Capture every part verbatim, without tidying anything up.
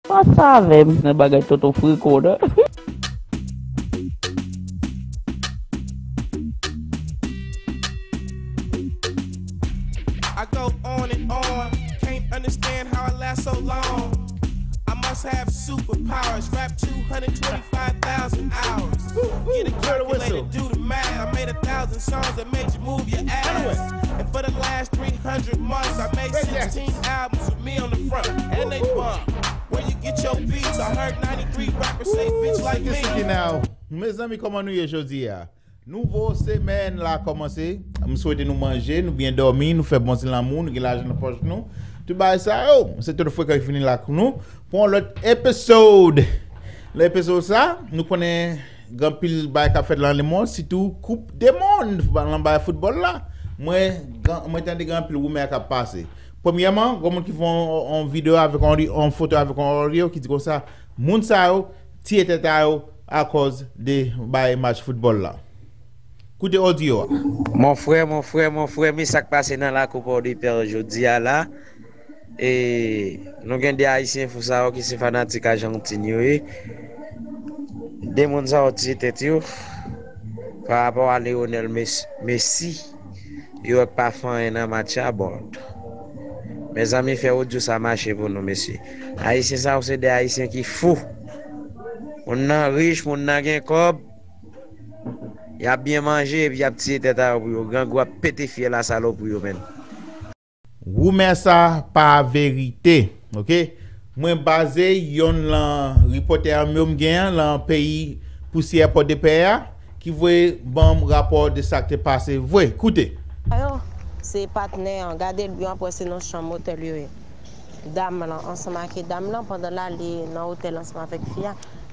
Pa save m nan bagay tonton Frekan nan. I go on and on, can't understand how I last so long. I must have superpowers, rap two hundred twenty-five thousand hours. Get a calculator, do the math. I made a thousand songs that made you move your ass. And for the last three hundred months, I made sixteen albums with me on the front. And they bomb. Where you get your beats? I heard ninety-three rappers say bitch like me. Mezanmi, kòman nou ye jodi a? Nouvo semèn la kòmanse. M swete nou manje, nou byen dòmi, nou fè bon ti lanmou, nou gen lajan nan pòch nou. Tout bagay sa yo, se Tonton Frekan ki vini la pou nou pou yon lòt episode. Nan episode sa, nou konnen gen anpil bagay k ap fèt nan lemonn, sitou koup de mond nan bagay foutbòl la. Mwen, mwen tande gen anpil rimè k ap pase. Premyèman, gen moun ki fè yon videyo avèk yon foto avèk yon odyo ki di konsa, moun sa yo tiye tèt a yo akòz de bay match foutbòl la. Koute odyo a. Mon frè, mon frè, mon frè, men sa k pase nan lakou Pòdepè jodi a la. E nou gen de Ayisyen fou sa yo ki se fanatik Ajantin yo ye. De moun sa yo tiye tèt yo pa rapò a Lionel Messi. Yo wè k pa fè anyen nan match a, bon. Mezanmi, fè odyo sa mache pou nou, mesye. Ayisyen sa yo se de Ayisyen ki fou. Moun nan rich, moun nan gen kòb. Y ap byen manje epi y ap tiye tèt a yo pou yo. Grangou ap pete fyèl a salopri yo, menn. Rimè sa pa verite, oke? Mwen baze yonn lan ripòtè m yo m gen an lan peyi pousyè Pòdepè a ki voye ban m rapò de sa k te pase vre. Koute! Sa yo se patnè an, gade l byen, w ap wè se nan chanm otèl yo ye. Dam lan ansanm ak dam lan pandan l ale nan otèl ansanm avèk fi a,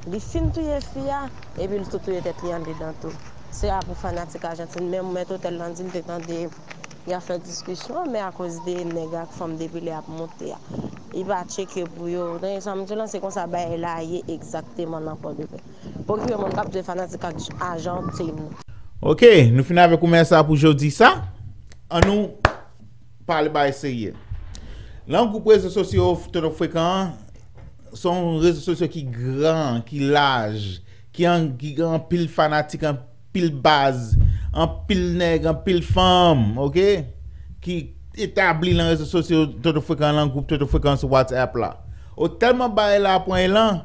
li fin touye fi a epi l tou touye tèt li andedan tou. Se a pou fanatik Ajantin, menm mèt otèl lan di l te tande y ap fè diskisyon, men akoz de nèg ak fanm depile ap monte a, li pa tcheke pou yo. Tande sa m di w lan, se konsa bagay la ye egzakteman nan Pòdepè. Pou okipe moun k ap touye fanatik Ajantin. Oke, nou fin avèk rimè sa pou jodi sa. Annou pale bagay serye. Lan gwoup rezo sosyo Tonton Frekan an, se yon rezo sosyo ki gran, ki laj, ki gen anpil fanatik, anpil baz, anpil nèg, anpil fanm, oke? Ki etabli lan rezo sosyo Tonton Frekan, lan gwoup Tonton Frekan sou WhatsApp la. O tèlman bagay la pran elan,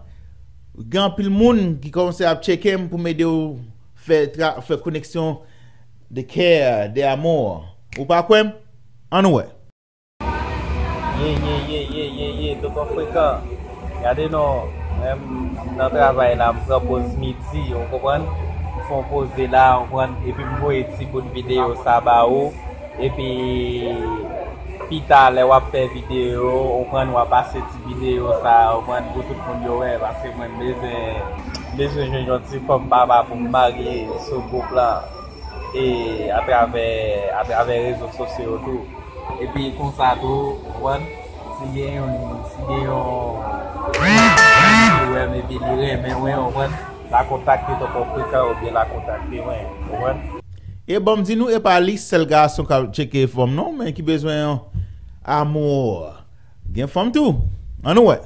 gen anpil moun ki kòmanse ap tcheke m pou m ede yo fè, fè koneksyon de kè, de amò. Ou pa kwè m? Ann wè. Ye, ye, ye, ye, ye, ye, Tonton Frekan. Gade non, mwen m nan travay la, m pran poz midi, ou konprann? M fè yon poze la, ou konprann? Epi m voye ti bout videyo sa ba ou. Epi pita lè w ap fè videyo, ou konprann, w ap pase ti videyo sa, ou konprann, pou tout moun yo wè, paske mwen m bezwen, m bezwen jwenn yon ti fanm papa pou m marye sou gwoup la. E atravè, atravè rezo sosyo yo tou. Epi konsa tou, ou konprann, si gen yon, si gen yon moun ki wè m epi li renmen mwen, ou konprann, l a kontakte Tonton Frekan oubyen l a kontakte mwen, ou konprann. E ban m di nou, e pa li sèl gason k ap tcheke fanm non, men ki bezwen yon amou. Gen fanm tou. Ann wè.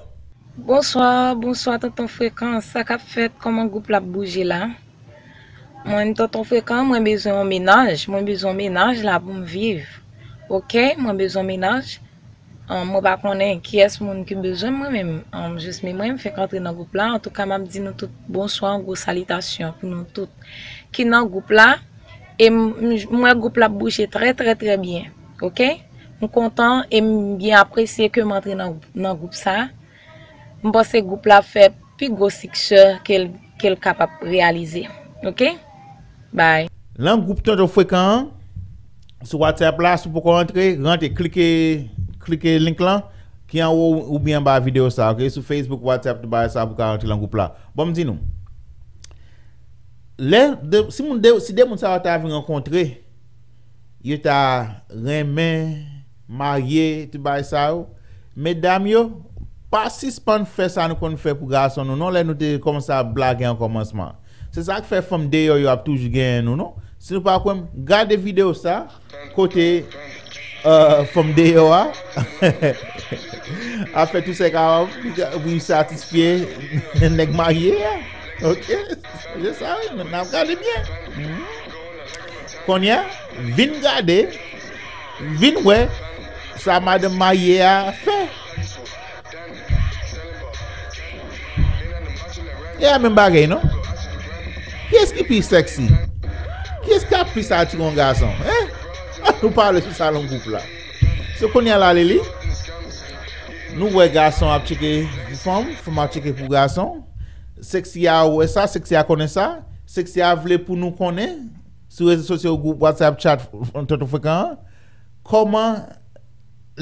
Bonswa, bonswa Tonton Frekan, sa k ap fèt, kòman gwoup la ap bouje la? Mwen Tonton Frekan, mwen bezwen yon mennaj, mwen bezwen yon mennaj la pou m viv. Oke, mwen bezwen yon mennaj. Ahn, mwen pa konnen kiyès moun ki bezwen mwen, men m jis men mwen, m fenk antre nan gwoup la. Antouka, m ap di nou tout bonswa, yon gwo salitasyon pou nou tout ki nan gwoup la. E m, m, m wè gwoup la ap bouje trè, trè, trè byen. Oke? M kontan e m byen apresye ke m antre nan, nan gwoup sa. M panse gwoup la ap fè pi gwo siksè ke l, ke l kapab reyalize. Oke? Bye. Lan gwoup Tonton Frekan an, sou WhatsApp la, si w poko rantre, rantre, klike, klike link lan ki anwo oubyen anba videyo sa, oke? Sou Facebook, WhatsApp, tout bagay sa pou ka rantre lan gwoup la. Ban m di nou. Lè de, si moun de, si de moun sa yo ta vin rankontre, yo ta renmen marye, tout bagay sa yo. Medam yo, pa sispann fè sa nou konn fè pou gason nou non, lè nou te kòmanse ap blage an kòmansman. Se sa k fè fanm deyò yo ap toujou genyen nou non. Si nou pa kwè m, gade videyo sa, kote euh, fanm deyò a ap fè tout sa l kapab pou li satisfè nèg marye a. Ok? Se sa wi, n ap gade byen. Mhm. Kounye a, vin gade, vin wè sa madanm marye a fè. E a menm bagay non. Kiyès ki pi sexy? Kiyès ki ap plis atire yon gason? Hein? Nou pale sou sa nan gwoup la. Se kounye a la Lili. Nou wè gason ap tcheke pou fanm, fanm ap tcheke pou gason. Sexy a wè sa, sexy a konnen sa. Sexy a vle pou nou konnen sou rezo sosyo, gwoup WhatsApp, chat, Tonton Frekan an, kòman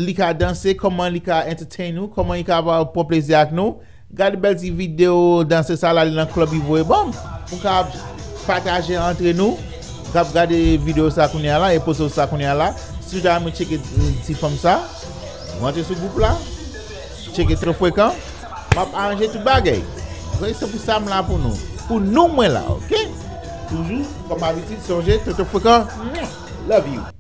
li ka danse, kòman li ka entertain nou, kòman li ka pran plezi ak nou. Gade bèl ti videyo danse sa la, li nan club, li voye ban m. Pou n ka pataje antre nou. K ap gade videyo sa kounye a la e poze w sa kounye a la. Si w ta renmen tcheke ti fanm sa, rantre sou gwoup la. Tcheke Tonton Frekan. M ap aranje tout bagay. Ok, se pou sa m la pou nou. Pou nou, mwen la, ok? Toujou, kòm abitid, sonje, Tonton Frekan. Love you.